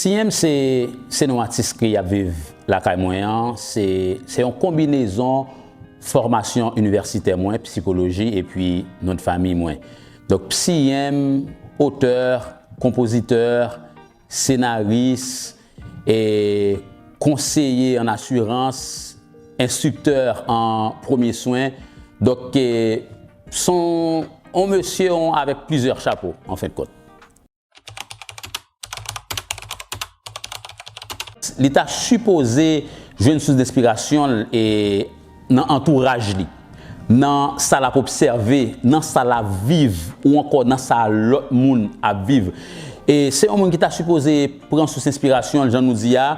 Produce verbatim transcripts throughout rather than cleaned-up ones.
Siyèm se, se non atis ke y ap viv lakay mwen an, se, se yon konbinezon fòmasyon inivèsitè mwen, psikoloji, epi non de famiy mwen. Donk, Psy M, otè, konpozitè, senaris, e konseye an asirans, enstriktè an premye swen. Donk, e, se yon, yon mesye, yon, avèk plizyè chapo, an fen de kont. Li ta sipoze jwenn sous denspirasyon l, e, nan antouraj li, nan sa l ap obsève, nan sa l ap viv, ou ankò nan sa lòt moun ap viv. E se yon moun ki ta sipoze pran sous enspirasyon l, jan nou di a,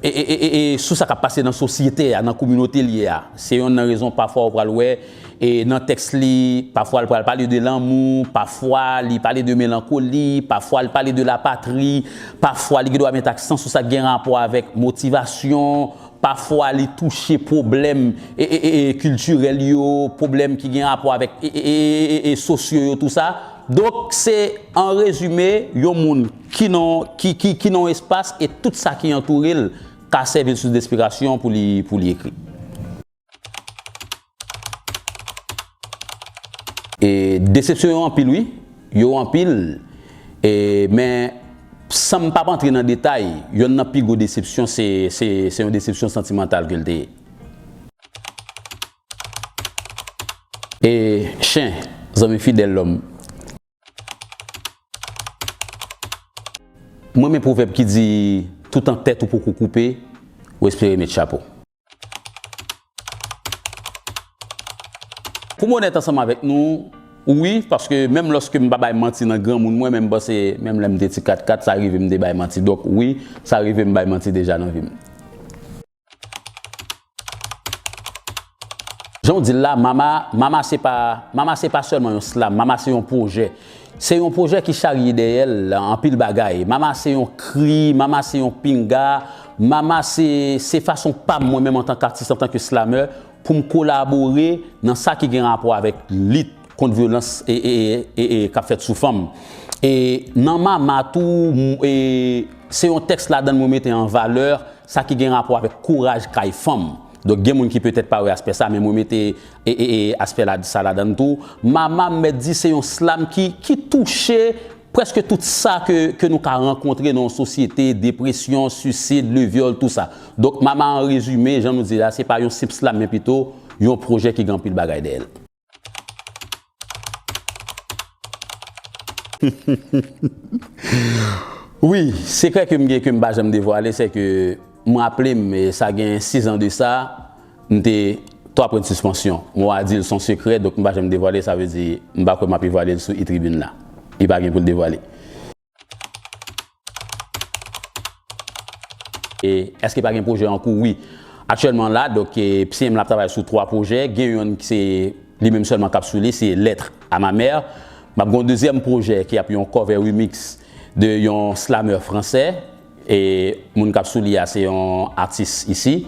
e, e, e, e, e sou sa k ap pase nan sosyete a, nan kominote l ye a. Se yonn nan rezon pafwa ou pral wè, e nan tèks li, pafwa l pral pale de lanmou, pafwa li pale de melankoli, pafwa li pale de lapatri, pafwa li gen dwa met aksan sou sa k gen rapò avèk motivasyon, pafwa li touche pwoblèm, e, e, e, e, kiltirèl yo, pwoblèm ki gen rapò avèk, e, e, e, e, e, sosyo yo, tou sa. Donk, se, an rezime, yon moun ki nan, ki, ki, ki nan yon espas e tout sa ki antoure l ka sèvi l sous denspirasyon pou li, pou li ekri. E desepsyon yo anpil, wi. Yo anpil. E, men, san m p ap antre nan detay, yonn nan pi gwo desepsyon, se, se, se yon desepsyon santimantal ke l te ye. E, Chen, zanmi fidèl lòm. M renmen pwovèb ki di, toutan tèt ou poko koupe, ou espere met chapo. Pou m onèt ansanm avèk nou, wi, paske menm lòske m pa bay manti nan granmoun mwen, men m panse menm lè m te ti katkat, sa rive m te bay manti. Donk, wi, sa rive m bay manti deja nan vi m. Jan w di l la, Mama, Mama se pa, Mama se pa sèlman yon slam, Mama se yon pwojè. Se yon pwojè ki charye dèyè l anpil bagay. Mama se yon kri, Mama se yon pinga, Mama se, se fason pa m, mwen menm antanke atis, antanke slamè, pou m kolabore nan sa ki gen rapò avèk lit kont vyolans e, e, e, e, e k ap fèt sou fanm. E nan Mama tou, m, e, se yon tèks ladan l mwen mete an valè sa ki gen rapò avèk kouraj kay fanm. Donk, gen moun ki petèt pa wè aspè sa, men mwen mete, e, e, e, aspè la, sa ladan l tou. Mama, m mèt di, se yon slam ki, ki touche prèske tout sa ke, ke nou ka rankontre nan yon sosyete, depresyon, sisid, le vyòl, tou sa. Donk, Mama, an rezime, jan nou di la, se pa yon senp slam, men pito yon pwojè ki gen anpil bagay dèyè l. Wi, sekrè ke m gen ke m pa janm devwale, se ke m raple m, e sa gen sis an de sa, m te twa pwen de sispansyon. Mo a di l se yon sekrè, donk m pa janm devwale, sa vle di m pa kwè m ap devwale l sou e tribin la. Li pa gen pou l devwale. E èske pa gen pwojè an kou? Wi. Aktyèlman la, donk, e, Psy M la ap travay sou twa pwojè. Gen yonn ki se li menm sèlman k ap sou li, se Lettre à ma mère. M ap gen yon dezyèm pwojè ki ap yon cover remix de yon slameur fransè. E moun k ap sou li a, se yon atis isi.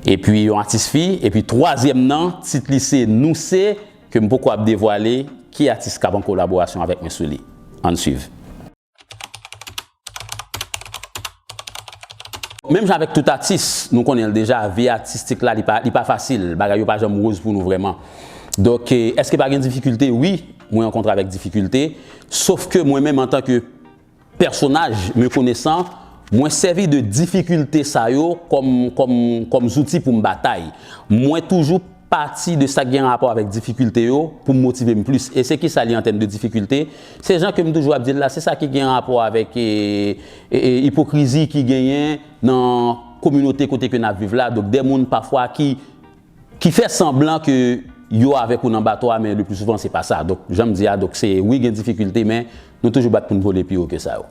Epi yon atis fi. Epi twazyèm nan, tit li se Nou Se, ke m poko ap devwale ki atis k ap an kolaborasyon avèk mwen sou li. Ann swiv. Menm jan avèk tout atis, nou konnen l deja, vi atistik la, li pa, li pa fasil. Bagay yo pa janm woz pou nou vrèman. Donk, e, èske pa gen difikilte? Wi, mwen rankontre avèk difikilte. Sof ke mwen menm, antanke pèsonaj, me konesan, mwen sèvi de difikilte sa yo kòm, kòm, kòm zouti pou m batay. Mwen toujou pati de sa k gen rapò avèk difikilte yo pou motive m plis. E se kisa li an tèm de difikilte? Se jan ke m toujou ap di l la, se sa ki gen rapò avèk, e, e, e, ipokrizi ki genyen nan kominote kote ke n ap viv la. Donk, de moun pafwa ki, ki fè sanblan ke yo avèk ou nan bato a, men le pli souvan se pa sa. Donk, jan m di a, donk se wi gen difikilte, men nou toujou bat pou n vole pi wo ke sa yo.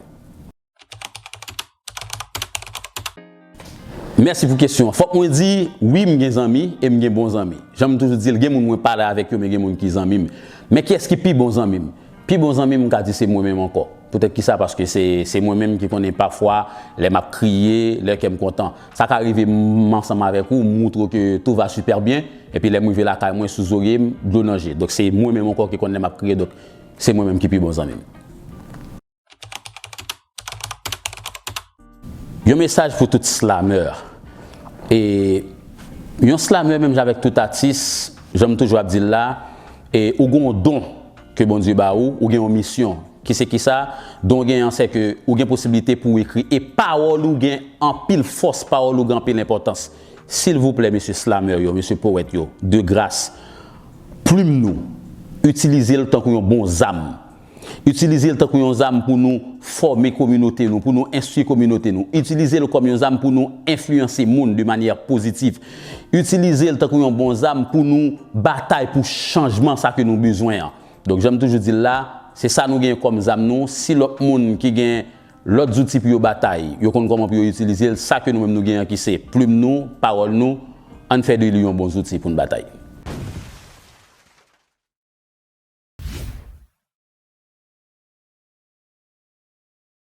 Mèsi pou kesyon an. Fòk mwen di, wi, m gen zanmi e m gen bon zanmi. Jan m toujou di l, gen moun mwen pale avèk yo, men gen moun ki zanmi m. Men kiyès ki pi bon zanmi m? Pi bon zanmi m, m ka di se mwen menm ankò. Poutèt kisa? Paske se, se mwen menm ki konnen pafwa lè m ap kriye, lè kè m kontan. Sa ka rive m ansanm avèk ou, m moutre w ke tout va super bien, epi lè m rive lakay mwen, sou zorye m, dlo nan je. Donk se mwen menm ankò ki konn lè m ap kriye, donk se mwen menm ki pi bon zanmi m. Yon mesaj pou tout slamè. E yon slamè, menm jan avèk tout atis, jan m toujou ap di l la, e ou gen yon don ke Bondye ba ou, ou gen yon misyon. Ki se kisa? Don w gen an, se ke ou gen posiblite pou w ekri. E pawòl ou gen anpil fòs, pawòl ou gen anpil enpòtans. Silvouplè, mesye slamè yo, mesye powèt yo, de gras, plim nou, itilize l tankou yon bon zam. Itilize l tankou yon zam pou nou fòme kominote nou, pou nou enstwi kominote nou. Itilize l kòm yon zam pou nou enfliyanse moun de manyè pozitif. Itilize l tankou yon bon zam pou nou batay pou chanjman sa ke nou bezwen an. Donk, jan m toujou di l la, se sa nou gen kòm zam nou. Si lòt moun ki gen lòt zouti pou yo batay, yo konn kòman pou yo itilize l, sa ke nou menm nou gen an ki se plim nou, pawòl nou, ann fè de li yon bon zouti pou n batay.